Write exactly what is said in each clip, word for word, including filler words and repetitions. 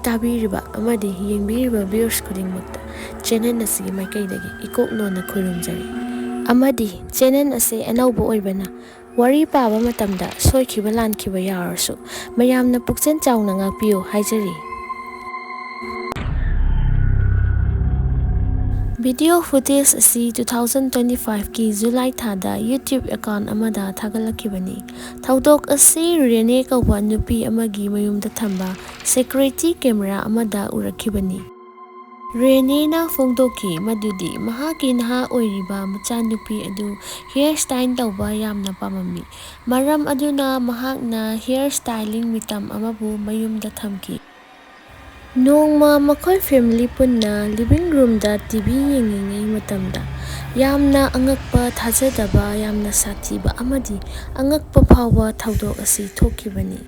ꯇꯥꯕꯤꯔꯤꯕ ꯑꯃꯗꯤ ꯌꯦꯡꯕꯤꯔꯤꯕ viewers ꯈꯨꯗꯤꯡꯃꯛꯇ channel ꯑꯁꯤꯒꯤ ꯃꯥꯏꯀꯩꯗꯒꯤ ꯏꯀꯣꯛ ꯅꯣꯟꯅ ꯈꯨꯔꯨꯝꯖꯔꯤ꯫ ꯑꯃꯗꯤ channel ꯑꯁꯤ ꯑꯅꯧꯕ ꯑꯣꯏꯕꯅ ꯋꯥꯔꯤ ꯄꯥꯕ ꯃꯇꯝꯗ ꯁꯣꯏꯈꯤꯕ ꯂꯥꯟꯈꯤꯕ ꯌꯥꯎꯔꯁꯨ ꯃꯌꯥꯝꯅ ꯄꯨꯛꯆꯦꯜ ꯆꯥꯎꯅ ꯉꯥꯛꯄꯤꯌꯨ ꯍꯥꯏꯖꯔꯤ꯫ Video footage ꯑꯁꯤ two thousand twenty five ꯀꯤ July ꯊꯥꯗ YouTube account ꯑꯃꯗ ꯊꯥꯒꯠꯂꯛꯈꯤꯕꯅꯤ꯫ ꯊꯧꯗꯣꯛ ꯑꯁꯤ ꯔꯦꯅꯦ ꯀꯧꯕ ꯅꯨꯄꯤ ꯑꯃꯒꯤ ꯃꯌꯨꯝꯗ ꯊꯝꯕ security camera ꯑꯃꯗ ꯎꯔꯛꯈꯤꯕꯅꯤ꯫ ꯔꯦꯅꯦꯅ ꯐꯣꯡꯗꯣꯛꯈꯤ ꯃꯗꯨꯗꯤ ꯃꯍꯥꯛꯀꯤ ꯅꯍꯥ ꯑꯣꯏꯔꯤꯕ ꯃꯆꯥꯅꯨꯄꯤ ꯑꯗꯨ hair style ꯇꯧꯕ ꯌꯥꯝꯅ ꯄꯥꯝꯃꯝꯃꯤ꯫ ꯃꯔꯝ ꯑꯗꯨꯅ ꯃꯍꯥꯛꯅ hair styling ꯃꯤꯇꯝ ꯑꯃꯕꯨ ꯃꯌꯨꯝꯗ ꯊꯝꯈꯤ꯫ ꯅꯣꯡꯃ ꯃꯈꯣꯏ family ꯄꯨꯟꯅ living roomꯗ T V ꯌꯦꯡꯂꯤꯉꯩ ꯃꯇꯝꯗ ꯌꯥꯝꯅ ꯑꯉꯛꯄ, ꯊꯥꯖꯗꯕ, ꯌꯥꯝꯅ ꯁꯥꯊꯤꯕ ꯑꯃꯗꯤ ꯑꯉꯛꯄ ꯐꯥꯎꯕ ꯊꯧꯗꯣꯛ ꯑꯁꯤ ꯊꯣꯛꯈꯤꯕꯅꯤ꯫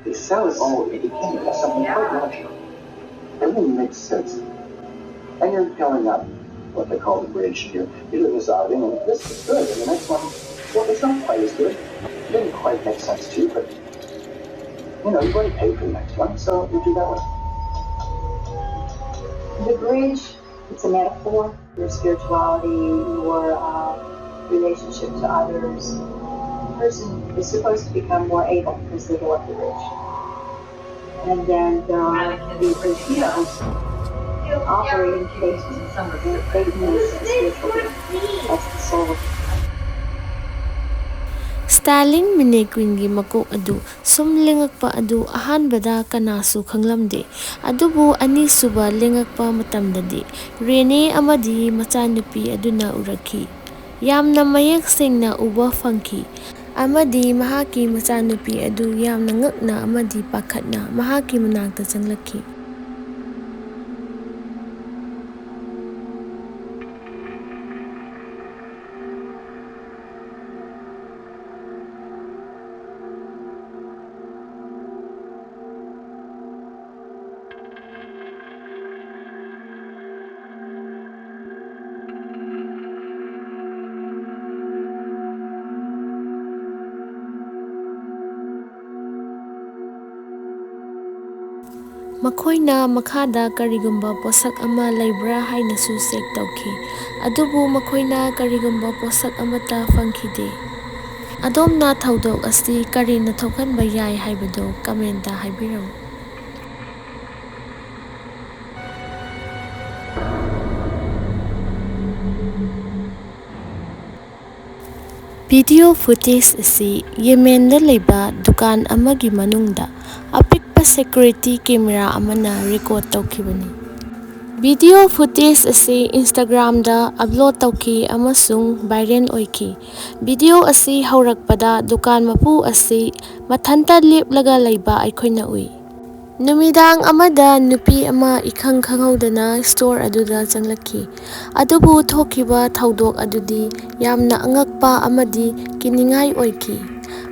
They sell it all. It became something quite natural. Everything makes sense. And you're going up what they call the bridge. You, you do this outing, and this is good. And the next one, well, it's not quite as good. It didn't quite make sense to you, but you know, you've already paid for the next one, so you do that one. The bridge, it's a metaphor. Your spirituality, your uh, relationship to others. A person is supposed to become more able because they go up the bridge. And then there are the Orpheus operating faith. Faith is a spiritual gift. That's the soul of Styling mannequinꯒꯤ ꯃꯀꯣꯛ ꯑꯗꯨ ꯁꯨꯝ ꯂꯦꯡꯉꯛꯄ ꯑꯗꯨ ꯑꯍꯥꯟꯕꯗ ꯀꯅꯥꯁꯨ ꯈꯪꯂꯝꯗꯦ꯫ ꯑꯗꯨꯕꯨ ꯑꯅꯤꯁꯨꯕ ꯂꯦꯡꯉꯛꯄ ꯃꯇꯝꯗꯗꯤ ꯔꯦꯅꯦ ꯑꯃꯗꯤ ꯃꯆꯥꯅꯨꯄꯤ ꯑꯗꯨꯅ ꯎꯔꯛꯈꯤ꯫ ꯌꯥꯝꯅ ꯃꯌꯦꯛ ꯁꯦꯡꯅ ꯎꯕ ꯐꯪꯈꯤ꯫ ꯑꯃꯗꯤ ꯃꯍꯥꯛꯀꯤ ꯃꯆꯥꯅꯨꯄꯤ ꯑꯗꯨ ꯌꯥꯝꯅ ꯉꯛꯅ ꯑꯃꯗꯤ ꯄꯥꯈꯠꯅ ꯃꯍꯥꯛꯀꯤ ꯃꯅꯥꯛꯇ ꯆꯪꯂꯛꯈꯤ꯫ ꯃꯈꯣꯏꯅ ꯃꯈꯥꯗ ꯀꯔꯤꯒꯨꯝꯕ ꯄꯣꯠꯁꯛ ꯑꯃ ꯂꯩꯕ꯭ꯔꯥ ꯍꯥꯏꯅꯁꯨ ꯆꯦꯛ ꯇꯧꯈꯤ, ꯑꯗꯨꯕꯨ ꯃꯈꯣꯏꯅ ꯀꯔꯤꯒꯨꯝꯕ ꯄꯣꯠꯁꯛ ꯑꯃꯠꯇ ꯐꯪꯈꯤꯗꯦ꯫ ꯑꯗꯣꯝꯅ ꯊꯧꯗꯣꯛ ꯑꯁꯤ ꯀꯔꯤꯅ ꯊꯣꯛꯍꯟꯕ ꯌꯥꯏ ꯍꯥꯏꯕꯗꯨ ꯀꯃꯦꯟꯇ ꯍꯥꯏꯕꯤꯔꯝꯃꯨ꯫ ꯚꯤꯗꯤꯑꯣ ꯐꯨꯇꯦꯖ ꯑꯁꯤ ꯌꯦꯃꯦꯟꯗ ꯂꯩꯕ ꯗꯨꯀꯥꯟ ꯑꯃꯒꯤ ꯃꯅꯨꯡꯗ ꯑꯄꯤꯛꯄ ꯁꯦꯀ꯭ꯌꯨꯔꯤꯇꯤ ꯀꯦꯃꯦꯔꯥ ꯑꯃꯅ ꯔꯦꯀꯣꯔꯗ ꯇꯧꯈꯤꯕꯅꯤ꯫ ꯚꯤꯗꯤꯑꯣ ꯐꯨꯇꯦꯖ ꯑꯁꯤ ꯏꯟꯁꯇꯥꯒ꯭ꯔꯥꯝꯗ ꯑꯞꯂꯣꯗ ꯇꯧꯈꯤ ꯑꯃꯁꯨꯡ ꯚꯥꯏꯔꯦꯜ ꯑꯣꯏꯈꯤ꯫ ꯚꯤꯗꯤꯑꯣ ꯑꯁꯤ ꯍꯧꯔꯛꯄꯗ ꯗꯨꯀꯥꯟ ꯃꯄꯨ ꯑꯁꯤ ꯃꯊꯟꯇ ꯂꯦꯞꯂꯒ ꯂꯩꯕ ꯑꯩꯈꯣꯏꯅ ꯎꯏ꯫ ꯅꯨꯃꯤꯗꯥꯡ ꯑꯃꯗ ꯅꯨꯄꯤ ꯑꯃ ꯏꯈꯪ ꯈꯪꯍꯧꯗꯅ ꯁ꯭ꯇꯣꯔ ꯑꯗꯨꯗ ꯆꯪꯂꯛꯈꯤ꯫ ꯑꯗꯨꯕꯨ ꯊꯣꯛꯈꯤꯕ ꯊꯧꯗꯣꯛ ꯑꯗꯨꯗꯤ ꯌꯥꯝꯅ ꯑꯉꯛꯄ ꯑꯃꯗꯤ ꯀꯤꯅꯤꯡꯉꯥꯏ ꯑꯣꯏꯈꯤ꯫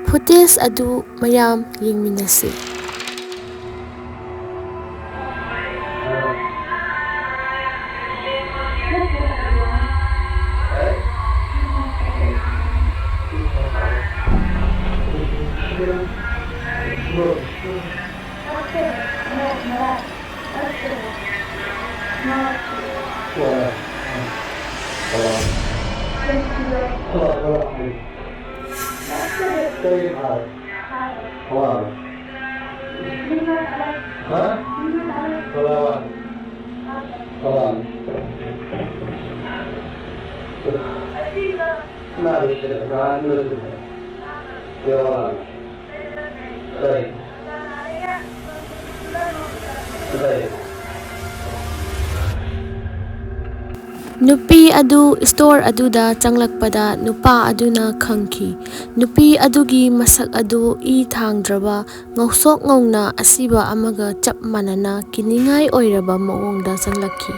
ꯐꯨꯇꯦꯖ ꯑꯗꯨ ꯃꯌꯥꯝ ꯌꯦꯡꯃꯤꯟꯅꯁꯤ꯫ ꯅꯨꯄꯤ ꯑꯗꯨ ꯁ꯭ꯇꯣꯔ ꯑꯗꯨꯗ ꯆꯪꯂꯛꯄꯗ ꯅꯨꯄꯥ ꯑꯗꯨꯅ ꯈꯪꯈꯤ꯫ ꯅꯨꯄꯤ ꯑꯗꯨꯒꯤ ꯃꯁꯛ ꯑꯗꯨ ꯏ ꯊꯥꯡꯗ꯭ꯔꯕ ꯉꯧꯁꯣꯛ ꯉꯧꯅ ꯑꯁꯤꯕ ꯑꯃꯒ ꯆꯞ ꯃꯥꯟꯅꯅ ꯀꯤꯅꯤꯡꯉꯥꯏ ꯑꯣꯏꯔꯕ ꯃꯑꯣꯡꯗ ꯆꯪꯂꯛꯈꯤ꯫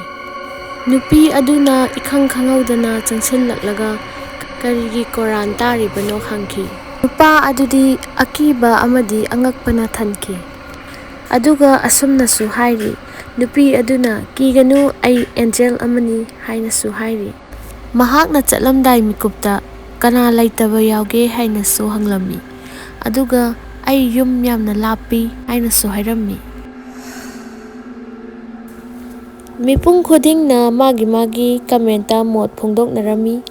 ꯅꯨꯄꯤ ꯑꯗꯨꯅ ꯏꯈꯪ ꯈꯪꯍꯧꯗꯅ ꯆꯪꯁꯤꯜꯂꯛꯂꯒ ꯀꯔꯤꯒꯤ ꯀꯣꯔꯥꯟ ꯇꯥꯔꯤꯕꯅꯣ ꯍꯪꯈꯤ꯫ ꯅꯨꯄꯥ ꯑꯗꯨꯗꯤ ꯑꯀꯤꯕ ꯑꯃꯗꯤ ꯑꯉꯛꯄꯅ ꯊꯟꯈꯤ꯫ ꯑꯗꯨꯒ ꯑꯁꯨꯝꯅꯁꯨ ꯍꯥꯏꯔꯤ, ꯅꯨꯄꯤ ꯑꯗꯨꯅ, "ꯀꯤꯒꯅꯨ, ꯑꯩ ꯑꯦꯟꯖꯦꯜ ꯑꯃꯅꯤ" ꯍꯥꯏꯅꯁꯨ ꯍꯥꯏꯔꯤ꯫ ꯃꯍꯥꯛꯅ ꯆꯠꯂꯝꯗꯥꯏ ꯃꯤꯀꯨꯞꯇ ꯀꯅꯥ ꯂꯩꯇꯕ ꯌꯥꯎꯒꯦ ꯍꯥꯏꯅꯁꯨ ꯍꯪꯂꯝꯃꯤ꯫ ꯑꯗꯨꯒ "ꯑꯩ ꯌꯨꯝ ꯌꯥꯝꯅ ꯂꯥꯞꯄꯤ" ꯍꯥꯏꯅꯁꯨ ꯍꯥꯏꯔꯝꯃꯤ꯫ ꯃꯤꯄꯨꯝ ꯈꯨꯗꯤꯡꯅ ꯃꯥꯒꯤ ꯃꯥꯒꯤ ꯀꯃꯦꯟꯇ ꯃꯣꯠ ꯐꯣꯡꯗꯣꯛꯅꯔꯝꯃꯤ꯫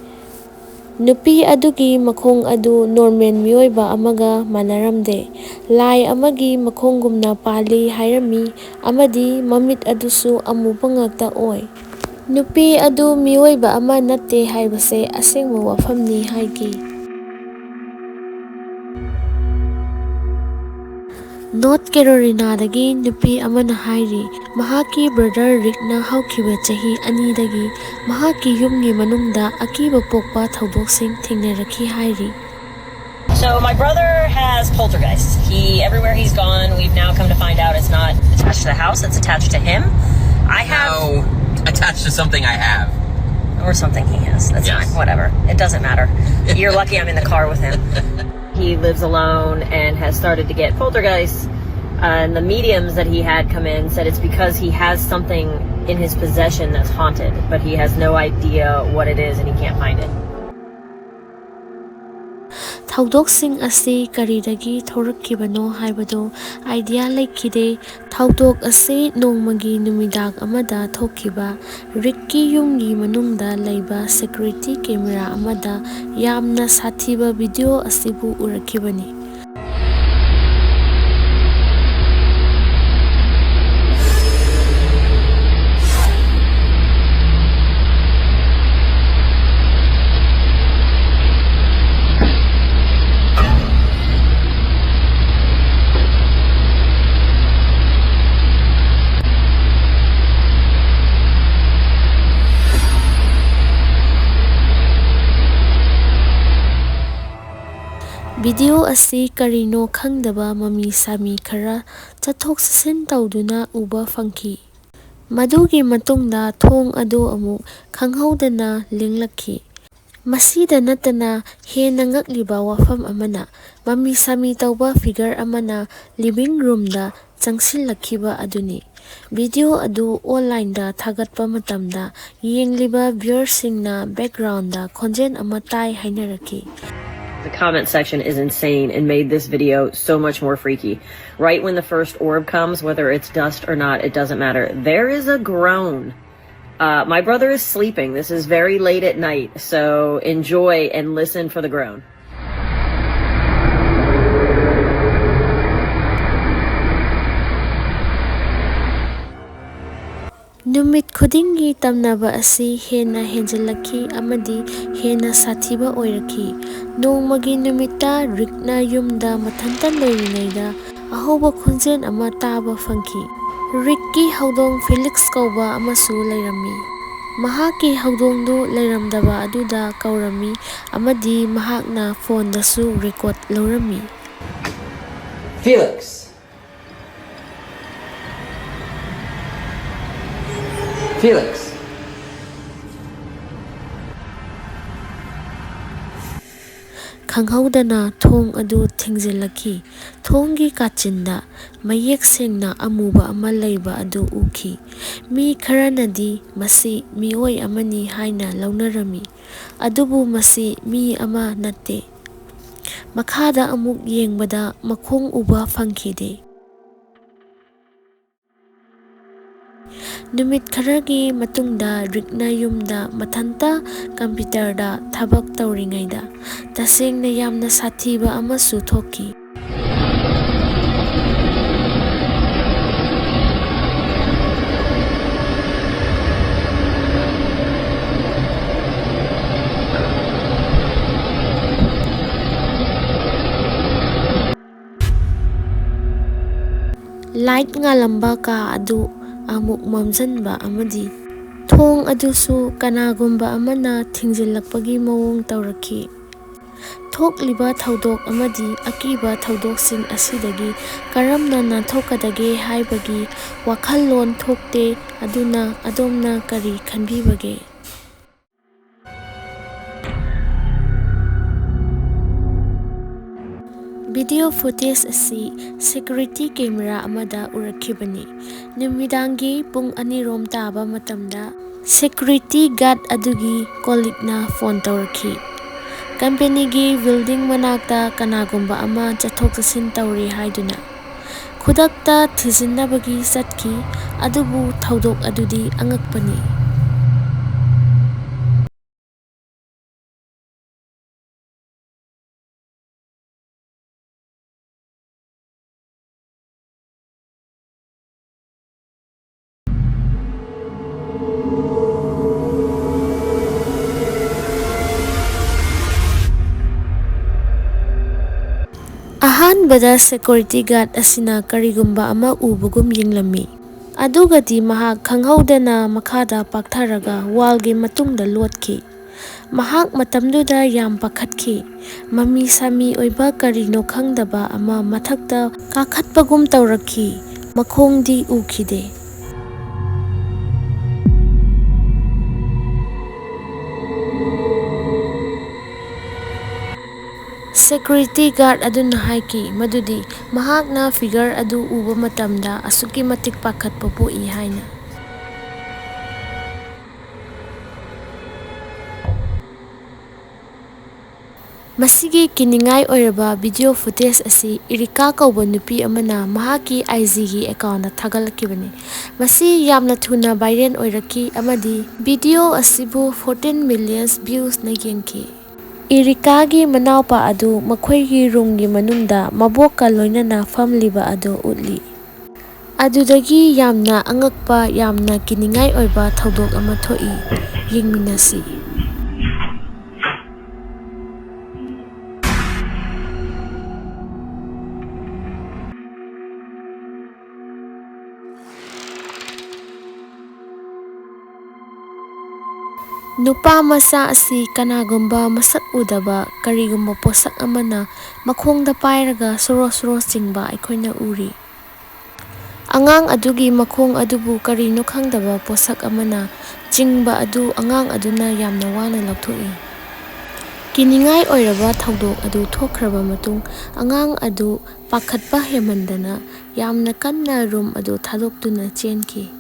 ꯅꯨꯄꯤ ꯑꯗꯨꯒꯤ ꯃꯈꯣꯡ ꯑꯗꯨ ꯅꯣꯔꯃꯦꯜ ꯃꯤꯑꯣꯏꯕ ꯑꯃꯒ ꯃꯥꯟꯅꯔꯝꯗꯦ꯫ ꯂꯥꯏ ꯑꯃꯒꯤ ꯃꯈꯣꯡꯒꯨꯝꯅ ꯄꯥꯜꯂꯤ ꯍꯥꯏꯔꯝꯃꯤ, ꯑꯃꯗꯤ ꯃꯃꯤꯠ ꯑꯗꯨꯁꯨ ꯑꯃꯨꯕ ꯉꯥꯛꯇ ꯑꯣꯏ꯫ ꯅꯨꯄꯤ ꯑꯗꯨ ꯃꯤꯑꯣꯏꯕ ꯑꯃ ꯅꯠꯇꯦ ꯍꯥꯏꯕꯁꯦ ꯑꯁꯦꯡꯕ ꯋꯥꯐꯝꯅꯤ ꯍꯥꯏꯈꯤ꯫ ꯅꯣꯔꯠ ꯀꯦꯔꯣꯂꯤꯅꯥꯗꯒꯤ ꯅꯨꯄꯤ ꯑꯃꯅ ꯍꯥꯏꯔꯤ, ꯃꯍꯥꯛꯀꯤ ꯕ꯭ꯔꯗꯔ ꯔꯤꯛꯅ ꯍꯧꯈꯤꯕ ꯆꯍꯤ ꯑꯅꯤꯗꯒꯤ ꯃꯍꯥꯛꯀꯤ ꯌꯨꯝꯒꯤ ꯃꯅꯨꯡꯗ ꯑꯀꯤꯕ ꯄꯣꯛꯄ ꯊꯧꯗꯣꯛꯁꯤꯡ ꯊꯦꯡꯅꯔꯛꯈꯤ ꯍꯥꯏꯔꯤ꯫ So my brother has poltergeists. He, everywhere he's gone, we've now come to find out it's not attached to the house, it's attached to him. I have Now attached to something I have. Or something he has. That's Yes. Fine. Whatever. It doesn't matter. You're lucky I'm in the car with him. He lives alone and has started to get poltergeists. Uh, and the mediums that he had come in said it's because he has something in his possession that's haunted, but he has no idea what it is and he can't find it. ꯊꯧꯗꯣꯛꯁꯤꯡ ꯑꯁꯤ ꯀꯔꯤꯗꯒꯤ ꯊꯣꯔꯛꯈꯤꯕꯅꯣ ꯍꯥꯏꯕꯗꯨ idea ꯂꯩꯈꯤꯗꯦ꯫ ꯊꯧꯗꯣꯛ ꯑꯁꯤ ꯅꯣꯡꯃꯒꯤ ꯅꯨꯃꯤꯗꯥꯡ ꯑꯃꯗ ꯊꯣꯛꯈꯤꯕ ꯔꯤꯛꯀꯤ ꯌꯨꯝꯒꯤ ꯃꯅꯨꯡꯗ ꯂꯩꯕ ꯁꯦꯀ꯭ꯌꯨꯔꯤꯇꯤ ꯀꯦꯃꯦꯔꯥ ꯑꯃꯗ ꯌꯥꯝꯅ ꯁꯥꯊꯤꯕ ꯚꯤꯗꯤꯑꯣ ꯑꯁꯤꯕꯨ ꯎꯔꯛꯈꯤꯕꯅꯤ꯫ ꯚꯤꯗꯤꯑꯣ ꯑꯁꯤ ꯀꯔꯤꯅꯣ ꯈꯪꯗꯕ ꯃꯃꯤ ꯁꯥꯃꯤ ꯈꯔ ꯆꯠꯊꯣꯛ ꯆꯠꯁꯤꯟ ꯇꯧꯗꯨꯅ ꯎꯕ ꯐꯪꯈꯤ꯫ ꯃꯗꯨꯒꯤ ꯃꯇꯨꯡꯗ ꯊꯣꯡ ꯑꯗꯨ ꯑꯃꯨꯛ ꯈꯪꯍꯧꯗꯅ ꯂꯦꯡꯂꯛꯈꯤ꯫ ꯃꯁꯤꯗ ꯅꯠꯇꯅ ꯍꯦꯟꯅ ꯉꯛꯂꯤꯕ ꯋꯥꯐꯝ ꯑꯃꯅ, ꯃꯃꯤ ꯁꯥꯃꯤ ꯇꯧꯕ ꯐꯤꯒꯔ ꯑꯃꯅ ꯂꯤꯚꯤꯡ ꯔꯨꯝꯗ ꯆꯪꯁꯤꯜꯂꯛꯈꯤꯕ ꯑꯗꯨꯅꯤ꯫ ꯚꯤꯗꯤꯑꯣ ꯑꯗꯨ ꯑꯣꯟꯂꯥꯏꯟꯗ ꯊꯥꯒꯠꯄ ꯃꯇꯝꯗ ꯌꯦꯡꯂꯤꯕ ꯚ꯭ꯌꯨꯌꯔꯁꯤꯡꯅ ꯕꯦꯛꯒ꯭ꯔꯥꯎꯟꯗ ꯈꯣꯟꯖꯦꯜ ꯑꯃ ꯇꯥꯏ ꯍꯥꯏꯅꯔꯛꯈꯤ꯫ The comment section is insane and made this video so much more freaky. Right when the first orb comes, whether it's dust or not, it doesn't matter. There is a groan. Uh, my brother is sleeping. This is very late at night, so enjoy and listen for the groan. ꯅꯨꯃꯤꯠ ꯈꯨꯗꯤꯡꯒꯤ ꯇꯝꯅꯕ ꯑꯁꯤ ꯍꯦꯟꯅ ꯍꯦꯟꯖꯤꯜꯂꯛꯈꯤ ꯑꯃꯗꯤ ꯍꯦꯟꯅ ꯁꯥꯊꯤꯕ ꯑꯣꯏꯔꯛꯈꯤ꯫ ꯅꯣꯡꯃꯒꯤ ꯅꯨꯃꯤꯠꯇ ꯔꯤꯛꯅ ꯌꯨꯝꯗ ꯃꯊꯟꯇ ꯂꯩꯔꯤꯉꯩꯗ ꯑꯍꯧꯕ ꯈꯣꯟꯖꯦꯜ ꯑꯃ ꯇꯥꯕ ꯐꯪꯈꯤ꯫ ꯔꯤꯛꯀꯤ ꯍꯧꯗꯣꯡ ꯐꯤꯂꯤꯛꯁ ꯀꯧꯕ ꯑꯃꯁꯨ ꯂꯩꯔꯝꯃꯤ꯫ ꯃꯍꯥꯛꯀꯤ ꯍꯧꯗꯣꯡꯗꯨ ꯂꯩꯔꯝꯗꯕ ꯑꯗꯨꯗ ꯀꯧꯔꯝꯃꯤ ꯑꯃꯗꯤ ꯃꯍꯥꯛꯅ ꯐꯣꯟꯗꯁꯨ ꯔꯦꯀꯣꯔꯗ ꯂꯧꯔꯝꯃꯤ꯫ Felix! Felix! ꯈꯪꯍꯧꯗꯅ ꯊꯣꯡ ꯑꯗꯨ ꯊꯤꯡꯖꯤꯜꯂꯛꯈꯤ꯫ ꯊꯣꯡꯒꯤ ꯀꯥꯆꯤꯟꯗ ꯃꯌꯦꯛ ꯁꯦꯡꯅ ꯑꯃꯨꯕ ꯑꯃ ꯂꯩꯕ ꯑꯗꯨ ꯎꯈꯤ꯫ ꯃꯤ ꯈꯔꯅꯗꯤ ꯃꯁꯤ ꯃꯤꯑꯣꯏ ꯑꯃꯅꯤ ꯍꯥꯏꯅ ꯂꯧꯅꯔꯝꯃꯤ, ꯑꯗꯨꯕꯨ ꯃꯁꯤ ꯃꯤ ꯑꯃ ꯅꯠꯇꯦ꯫ ꯃꯈꯥꯗ ꯑꯃꯨꯛ ꯌꯦꯡꯕꯗ ꯃꯈꯣꯡ ꯎꯕ ꯐꯪꯈꯤꯗꯦ꯫ ꯅꯨꯃꯤꯠ ꯈꯔꯒꯤ ꯃꯇꯨꯡꯗ ꯔꯤꯛꯅ ꯌꯨꯝꯗ ꯃꯊꯟꯇ ꯀꯝꯄ꯭ꯌꯨꯇꯔꯗ ꯊꯕꯛ ꯇꯧꯔꯤꯉꯩꯗ ꯇꯁꯦꯡꯅ ꯌꯥꯝꯅ ꯁꯥꯊꯤꯕ ꯑꯃꯁꯨ ꯊꯣꯛꯈꯤ꯫ ꯂꯥꯏꯠ ꯉꯥꯜꯂꯝꯕ ꯀꯥ ꯑꯗꯨ ꯑꯃꯨꯛ ꯃꯝꯁꯤꯟꯕ ꯑꯃꯗꯤ ꯊꯣꯡ ꯑꯗꯨꯁꯨ ꯀꯅꯥꯒꯨꯝꯕ ꯑꯃꯅ ꯊꯤꯡꯖꯤꯜꯂꯛꯄꯒꯤ ꯃꯑꯣꯡ ꯇꯧꯔꯛꯈꯤ꯫ ꯊꯣꯛꯂꯤꯕ ꯊꯧꯗꯣꯛ ꯑꯃꯗꯤ ꯑꯀꯤꯕ ꯊꯧꯗꯣꯛꯁꯤꯡ ꯑꯁꯤꯗꯒꯤ ꯀꯔꯝꯅ ꯅꯥꯟꯊꯣꯛꯀꯗꯒꯦ ꯍꯥꯏꯕꯒꯤ ꯋꯥꯈꯜꯂꯣꯟ ꯊꯣꯛꯇꯦ, ꯑꯗꯨꯅ ꯑꯗꯣꯝꯅ ꯀꯔꯤ ꯈꯟꯕꯤꯕꯒꯦ? ꯚꯤꯗꯤꯑꯣ ꯐꯨꯇꯦꯖ ꯑꯁꯤ ꯁꯦꯀ꯭ꯌꯨꯔꯤꯇꯤ ꯀꯦꯃꯦꯔꯥ ꯑꯃꯗ ꯎꯔꯛꯈꯤꯕꯅꯤ꯫ ꯅꯨꯃꯤꯗꯥꯡꯒꯤ ꯄꯨꯡ ꯑꯅꯤꯔꯣꯝ ꯇꯥꯕ ꯃꯇꯝꯗ ꯁꯦꯀ꯭ꯌꯨꯔꯤꯇꯤ ꯒꯥꯔꯗ ꯑꯗꯨꯒꯤ ꯀꯣꯂꯤꯛꯅ ꯐꯣꯟ ꯇꯧꯔꯛꯈꯤ꯫ ꯀꯝꯄꯦꯅꯤꯒꯤ ꯕꯤꯜꯗꯤꯡ ꯃꯅꯥꯛꯇ ꯀꯅꯥꯒꯨꯝꯕ ꯑꯃ ꯆꯠꯊꯣꯛ ꯆꯠꯁꯤꯟ ꯇꯧꯔꯤ ꯍꯥꯏꯗꯨꯅ ꯈꯨꯗꯛꯇ ꯊꯤꯖꯤꯟꯅꯕꯒꯤ ꯆꯠꯈꯤ, ꯑꯗꯨꯕꯨ ꯊꯧꯗꯣꯛ ꯑꯗꯨꯗꯤ ꯑꯉꯛꯄꯅꯤ꯫ ꯑꯍꯥꯟꯕꯗ ꯁꯦꯀ꯭ꯌꯨꯔꯤꯇꯤ ꯒꯥꯔꯗ ꯑꯁꯤꯅ ꯀꯔꯤꯒꯨꯝꯕ ꯑꯃ ꯎꯕꯒꯨꯝ ꯌꯦꯡꯂꯝꯃꯤ꯫ ꯑꯗꯨꯒꯗꯤ ꯃꯍꯥꯛ ꯈꯪꯍꯧꯗꯅ ꯃꯈꯥꯗ ꯄꯥꯛꯊꯔꯒ ꯋꯥꯜꯒꯤ ꯃꯇꯨꯡꯗ ꯂꯣꯠꯈꯤ꯫ ꯃꯍꯥꯛ ꯃꯇꯝꯗꯨꯗ ꯌꯥꯝ ꯄꯥꯈꯠꯈꯤ꯫ ꯃꯃꯤ ꯁꯥꯃꯤ ꯑꯣꯏꯕ ꯀꯔꯤꯅꯣ ꯈꯪꯗꯕ ꯑꯃ ꯃꯊꯛꯇ ꯀꯥꯈꯠꯄꯒꯨꯝ ꯇꯧꯔꯛꯈꯤ꯫ ꯃꯈꯣꯡꯗꯤ ꯎꯈꯤꯗꯦ꯫ ꯁꯦꯀ꯭ꯌꯨꯔꯤꯇꯤ ꯒꯥꯔꯗ ꯑꯗꯨꯅ ꯍꯥꯏꯈꯤ ꯃꯗꯨꯗꯤ ꯃꯍꯥꯛꯅ ꯐꯤꯒꯔ ꯑꯗꯨ ꯎꯕ ꯃꯇꯝꯗ ꯑꯁꯨꯛꯀꯤ ꯃꯇꯤꯛ ꯄꯥꯈꯠꯄ ꯄꯣꯛꯏ ꯍꯥꯏꯅ꯫ ꯃꯁꯤꯒꯤ ꯀꯤꯅꯤꯡꯉꯥꯏ ꯑꯣꯏꯔꯕ ꯚꯤꯗꯤꯑꯣ ꯐꯨꯇꯦꯖ ꯑꯁꯤ ꯏꯔꯤꯀꯥ ꯀꯧꯕ ꯅꯨꯄꯤ ꯑꯃꯅ ꯃꯍꯥꯛꯀꯤ ꯑꯥꯏ ꯖꯤꯒꯤ ꯑꯦꯀꯥꯎꯟꯗ ꯊꯥꯒꯠꯂꯛꯈꯤꯕꯅꯤ꯫ ꯃꯁꯤ ꯌꯥꯝꯅ ꯊꯨꯅ ꯚꯥꯏꯔꯦꯜ ꯑꯣꯏꯔꯛꯈꯤ ꯑꯃꯗꯤ ꯚꯤꯗꯤꯑꯣ ꯑꯁꯤꯕꯨ ꯐꯣꯔꯇꯤꯟ ꯃꯤꯂꯤꯌꯟ ꯚ꯭ꯌꯨꯁꯅ ꯌꯦꯡꯈꯤ꯫ ꯏꯔꯤꯀꯥꯒꯤ ꯃꯅꯥꯎꯄꯥ ꯑꯗꯨ ꯃꯈꯣꯏꯒꯤ ꯔꯨꯝꯒꯤ ꯃꯅꯨꯡꯗ ꯃꯕꯣꯛꯀ ꯂꯣꯏꯅꯅ ꯐꯝꯂꯤꯕ ꯑꯗꯨ ꯎꯠꯂꯤ꯫ ꯑꯗꯨꯗꯒꯤ ꯌꯥꯝꯅ ꯑꯉꯛꯄ, ꯌꯥꯝꯅ ꯀꯤꯅꯤꯡꯉꯥꯏ ꯑꯣꯏꯕ ꯊꯧꯗꯣꯛ ꯑꯃ ꯊꯣꯛꯏ꯫ ꯌꯦꯡꯃꯤꯟꯅꯁꯤ꯫ ꯅꯨꯄꯥ ꯃꯆꯥ ꯑꯁꯤ ꯀꯅꯥꯒꯨꯝꯕ ꯃꯁꯛ ꯎꯗꯕ ꯀꯔꯤꯒꯨꯝꯕ ꯄꯣꯠꯁꯛ ꯑꯃꯅ ꯃꯈꯣꯡꯗ ꯄꯥꯏꯔꯒ ꯁꯣꯔꯣ ꯁꯣꯔꯣ ꯆꯤꯡꯕ ꯑꯩꯈꯣꯏꯅ ꯎꯔꯤ꯫ ꯑꯉꯥꯡ ꯑꯗꯨꯒꯤ ꯃꯈꯣꯡ ꯑꯗꯨꯕꯨ ꯀꯔꯤꯅꯣ ꯈꯪꯗꯕ ꯄꯣꯠꯁꯛ ꯑꯃꯅ ꯆꯤꯡꯕ ꯑꯗꯨ ꯑꯉꯥꯡ ꯑꯗꯨꯅ ꯌꯥꯝꯅ ꯋꯥꯅ ꯂꯧꯊꯣꯛꯏ꯫ ꯀꯤꯅꯤꯡꯉꯥꯏ ꯑꯣꯏꯔꯕ ꯊꯧꯗꯣꯛ ꯑꯗꯨ ꯊꯣꯛꯈ꯭ꯔꯕ ꯃꯇꯨꯡ, ꯑꯉꯥꯡ ꯑꯗꯨ ꯄꯥꯈꯠꯄ ꯍꯦꯟꯃꯟꯗꯅ ꯌꯥꯝꯅ ꯀꯟꯅ ꯔꯨꯝ ꯑꯗꯨ ꯊꯥꯗꯣꯛꯇꯨꯅ ꯆꯦꯟꯈꯤ꯫